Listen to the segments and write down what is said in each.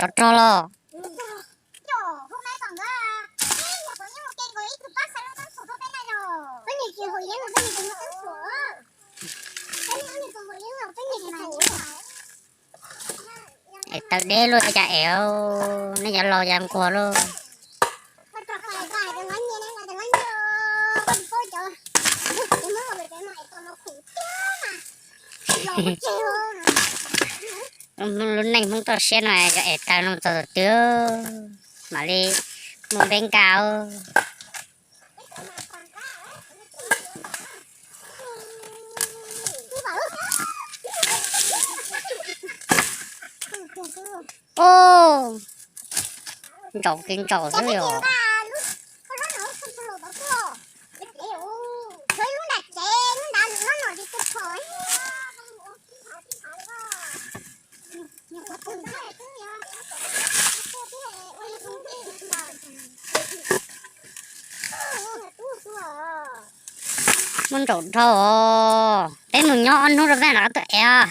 rov rog los. Peb niam tsis haus yeeb los peb niam tsis muaj teeb tshuam. Peb niam tsis haus yeeb los peb niam tsis haus. Es tawv deb luaj cas es, nej cov laus cas nquag luaj. Lub neej Hmoob toj siab no yog es tawv no txog tus twg mam li muaj npe nkag. Ntsaum kev ntsaum xwb os. Muab ntsaum dhau os. Peb mus nyob ob hnub rau peb mam rov qab tuaj ev.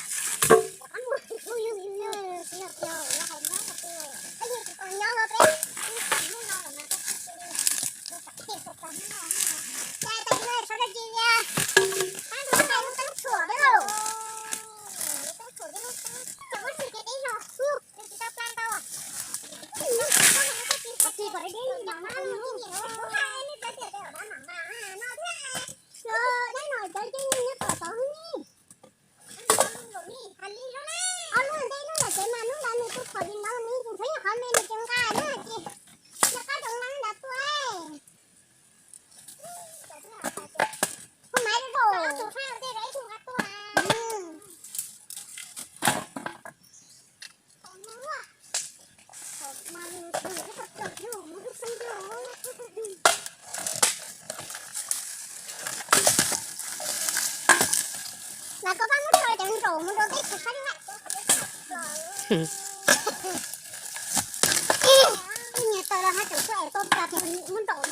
Ob lub ntej lub ntawm tsev mas hnub ntawd nws tus phom li ntawd nws tseem nyob qhov me nws tseem nqa na ces nws qab tseem nqa ntawd tuaj. Mas koj pab muab tso cov ntsaum mus rau teb chaws qab lawm. Ib niag taw los haj tseem tuaj es tau plas muab ntsaum.